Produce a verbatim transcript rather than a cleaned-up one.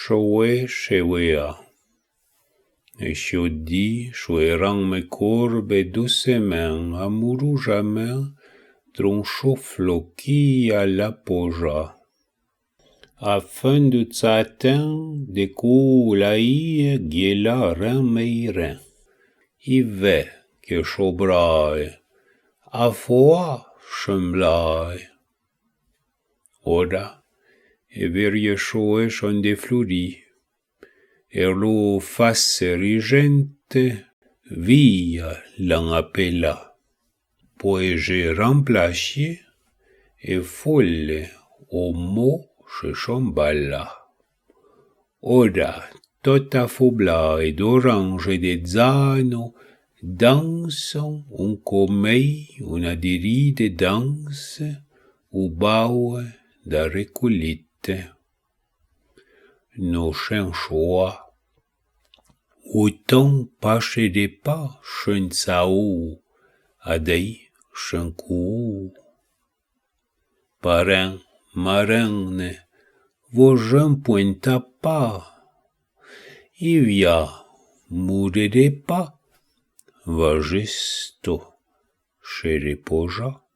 Choè, chewéa. E chodi, chouèran me corbe doucemin, amouroujamin, tron choflo qui a la poja. A fin du tsatin, de cou la ie, guiela rin mei rin. I ve que chobrae, a foa chemblae. Ora, e verie choe chon de flori, e lo face rigente via l'an apela. Poe je remplacie e folle o mo che chon bala. Ora, tota fobla e d'orange e de zano danson un comei una diride danse u baue da recolite. No chen choa, o ton pache de pa chen tsao, a dei chen cou. Parin, marin, ne vo jen pointa pa. I via moure de pa, va jesto che repoja.